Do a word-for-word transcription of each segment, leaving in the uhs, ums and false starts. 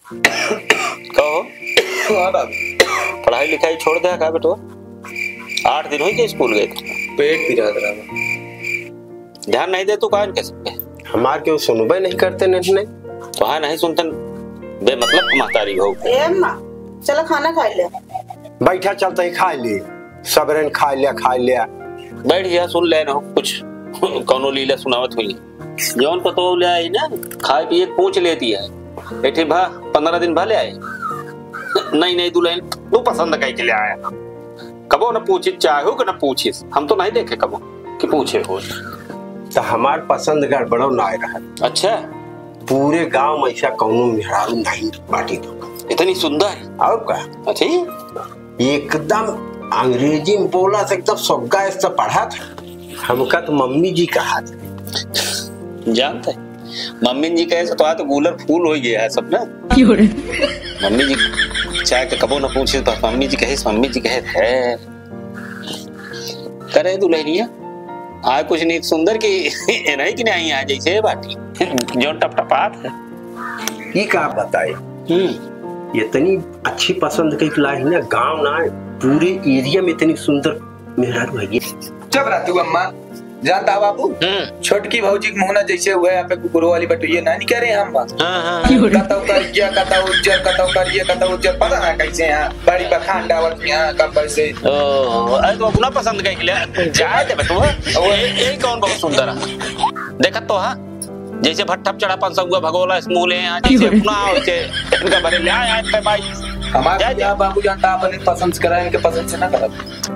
कहो। हाँ बाबू। पढ़ाई लिखाई छोड़ दे का बेटो? आठ दिन होई के स्कूल गए थे। पेट पिरात रहा। ध्यान नहीं दे तू कान के सबके। हमार क्यों सुनबे नहीं करते नहीं, नहीं। तो हाँ नहीं सुनते, बेमतलब के महतारी हो। ए अम्मा, चलो खाना खा ले। बैठा चलते ही खा ले, सबरन खा लिया, खा लिया। बैठ जा, सुन ले ना कुछ, कौनो लीला सुनावत हुई। जौन पतोह ले आई ना, खाए पिए के पूछ लेती है। एक ठे भा, पन्द्रह दिन भा ले आए। नहीं, नहीं दुल्हन, तू पसंद कई के ले आया। कबो न पूछिस, चाहू के न पूछिस, हम तो नहीं देखे कबो कि पूछे हो। तो हमार पसंद गड़बड़ो ना रहा। अच्छा। पूरे गांव में ऐसा कौनो मेहरारू नहीं बाटी तो। इतनी सुंदर? और का? अच्छी? एकदम अंग्रेजी में बोला तो एकदम सोग्गा ऐसा पढ़ा था। हमका तो मम्मी जी कहा था। जानते हैं, मम्मी जी कहे से तो आज तो गूलर फूल हो गया है सब ना। क्यों रे? मम्मी जी चाहे के कबो ना पूछे, बस मम्मी जी कहे, मम्मी जी कहे है। करे दुल्हनिया, आज कुछ नहीं सुंदर कि नहीं कि नहीं आ जैसे बाटी। जो टपटपात है। ई का बताए? हम्म। इतनी अच्छी पसंद कई के लाई ना, गांव ना, पूरे एरिया में इतनी सुंदर मेहरारू है ये। चुप रह तू अम्मा, जानता है बाबू? हम्म। छोटकी भौजी के मुंह ना जैसे हुए यहाँ पे कुकुरों वाली बटुइये ना निकले हम बात। हाँ, हाँ। कतौ कर ये, कतौ उज्जर, कतौ कर ये, कतौ उज्जर, पता ना कैसे यहाँ बड़ी बखान डावत यहाँ कब से। ओ, अरे तो अपना पसंद कई के ले, जाए दे बेटुआ। वो ए-, ए कौन बहुत सुंदर है? देखत तो हाँ, जैसे भट्ठप चढ़ा पाँच सौ हुआ भगोला स्मूल है यहाँ, जैसे अपना, वैसे इनका भरे ले आए, आए पे भाई। हमारे जाए दे। यहाँ बाबू जानता अपने पसंद से करा, इनके पसंद से ना करा।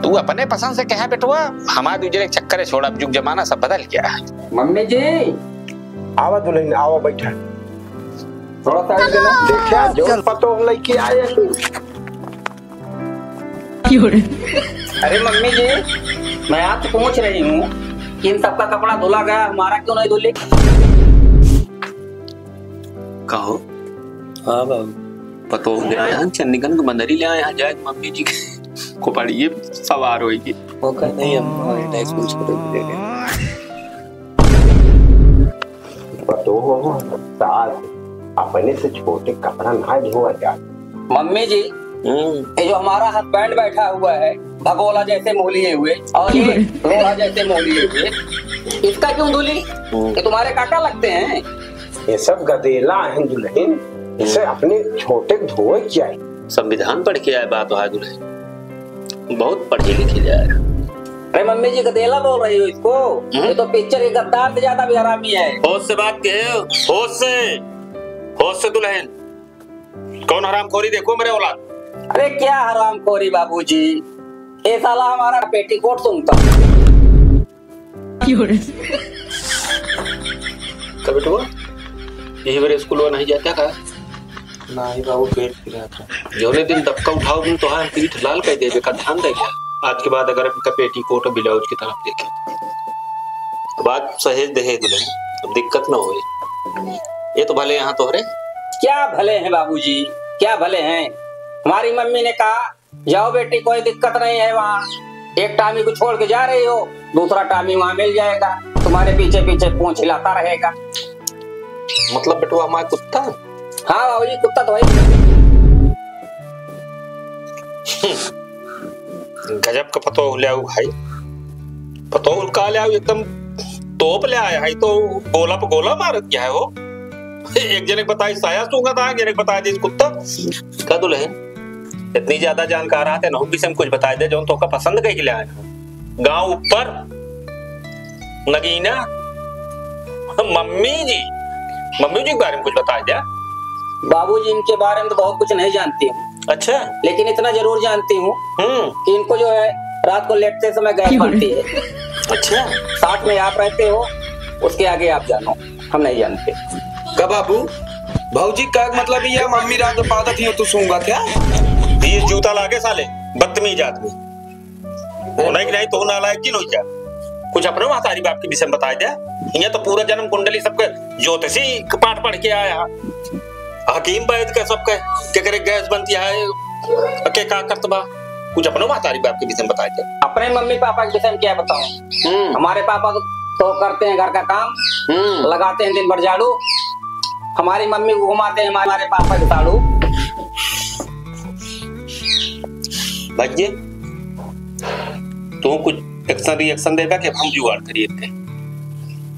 तू अपने पसंद से कहा बेटुआ, हमारे दूसरे के चक्कर है, छोड़ा, अब जुग जमाना सब बदल गया है। मम्मी जी। आवा दुल्हन, आवा बैठा। थोड़ा सा इधर ना। देखा, जो चल। पतोह लेके आए हैं। क्यों रे? अरे मम्मी जी, मैं आपसे पूछ रही हूँ कि इन सबका कपड़ा धुला गया, हमारा क्यों नहीं धुले? कहो। हाँ बाबू। पतोह ले आए हैं, चंडीगढ़ के बंदरी ले आए हैं, जाए मम्मी जी के खोपड़िए सवार होइगी। वो कह नहीं, हम हमारे टाइप कुछ कर दे। पतोह हो, सास, अपने से छोटे कपड़ा ना धोआ जा। मम्मी जी, हम्म। ये जो हमारा हस्बैंड बैठा हुआ है, भगोला जैसे मुँह लिए हुए, और ये लोढ़ा जैसे मुँह लिए हुए, इसका क्यों धुली? हम्म। ये तुम्हारे काका लगते हैं? ये सब गदेला हैं दुल्हन, इसे हम्म। अपने छोटे के धोए क्या है? संविधान पढ़ के आए बात है दुल्हन, बहुत पढ़ी लिखी जाए। अरे मम्मी जी, गदेला बोल रही हो इसको? हम्म। ये तो पिक्चर के गद्दार से ज्यादा बेहरामी है। होश से बात कहे, होश से, होश से दुल्हन। कौन हरामखोरी देखो मेरे औलाद? अरे क्या हरामखोरी बाबूजी, ये साला हमारा पेटीकोट सूंघता। क्यों रे? का बेटवा, यही बेरे स्कूलवा नहीं जाता का? नाही बाबू, पेट पिरात है। जौने दिन दबका उठाओ, दिन तोहार पीठ लाल कर देबे का, ध्यान दे जा। आज के बाद अगर इनका पेटीकोट और ब्लाउज की तरफ देखे, अब आज सहेज दे है दुल्हन, अब दिक्कत ना होए। ये तो भले यहाँ तोहरे। क्या भले हैं बाबूजी, क्या भले हैं? हमारी मम्मी ने कहा, जाओ बेटी, कोई दिक्कत नहीं है वहाँ। एक टामी को छोड़ के जा रही हो, दूसरा टामी वहाँ मिल जाएगा। तुम्हारे पीछे पीछे पूँछ हिलाता रहेगा। मतलब बेटवा हमारा कुत्ता? हाँ बाबूजी, कुत्ता तो है। गजब का पतोह ले आऊ भाई। पतोह का ले आऊ, एकदम तोप ले आया है, तो गोला पे गोला मारत क्या है हो? एक जने के बताई साया सूंघत है, एक जने के बताई दिस कुत्ता। का दुल्हन, इतनी ज्यादा जानकार आते ना, हम भी से हम कुछ बताई दे, जौन तोका पसंद कई के ले आए हैं। गांव ऊपर, नगीना, मम्मी जी, मम्मी जी के बारे में कुछ बताई दे। बाबूजी, इनके बारे में तो बहुत कुछ नहीं जानती हूँ। अच्छा। लेकिन इतना जरूर जानती हूँ हम्म। कि इनको जो है, रात को लेटते समय गैस बनती है। अच्छा। साथ में आप रहते हो, उसके आगे आप जानो। हम नहीं जानते। का बाबू, भौजी का मतलब ये मम्मी रात में पादत ही हो, तू सूंघत है? ये जूता लागे साले, बदतमीज आदमी। वो नहीं कि नहीं, तो नालायक जिन हो क्या? कुछ अपने महतारी बाप के विषय में बताई दे। यहाँ तो पूरा जन्म कुंडली सबके ज्योतिषी के पाठ पढ़ के आया है, हकीम वैद के सबके, के करे गैस बनती है, के का करत बा। कुछ अपने महतारी बाप के विषय में बताई दे। अपने मम्मी पापा के विषय में क्या बताऊं? हम्म। हमारे पापा तो, तो करते हैं घर का काम, हम्म। लगाते हैं दिन भर झाड़ू, हमारी मम्मी को घुमाते हैं हमारे पापा के साढ़ू। भैया, तू कुछ action reaction देगा कि हम जुगाड़ करिए इनके?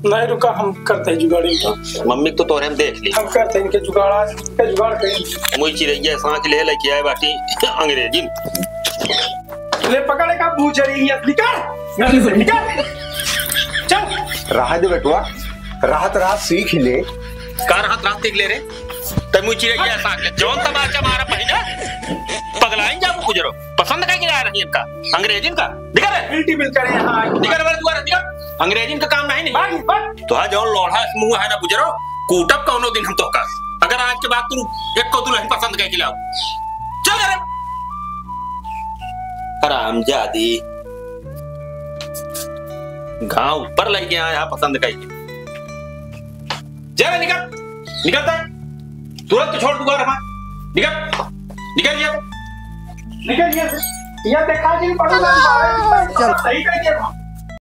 नहीं, रुका, हम करते हैं जुगाड़ इनका। मम्मी को तो तोरे हम देख ली। हम करते हैं इनके जुगाड़, आज इनके जुगाड़ करेंगे। मुई चिरैया सांस ले लेके आए बाटी अंग्रेजी। ले पकड़ का भूचरी, निकल, घर से निकल। चल। रहा दे बेटुआ, रहत रहत सीख ले। का रहत रहत सीख ले रे? तै मुई चिरैया सांस ले। जौन तमाचा मारा पहिना, पगलाइन जाबू गुजरो। पसंद कइके लाया रही इनका, अंग्रेजिन का। निकर रे। मिलटी मिल करे यहाँ। निकर रे दुआरे, निकर। अंग्रेजिन का काम नहीं, नहीं। भाग, भाग। तोहा जौन लोढ़ा मुंह है ना गुजरो, कूटब कौनो दिन हम तोहका। अगर आज के बाद तू एक को दुल्हन पसंद कइके लाओ, चल रे। हरामजादी। गांव ऊपर लइके आया पसंद कइके। जा रे, निकर, निकलता है। तुरंत छोड़ दुआर हमार। निकल, निकल ये। निकल ये। ये देखा जी, बड़ा लंबा है। चल। सही कह दिया।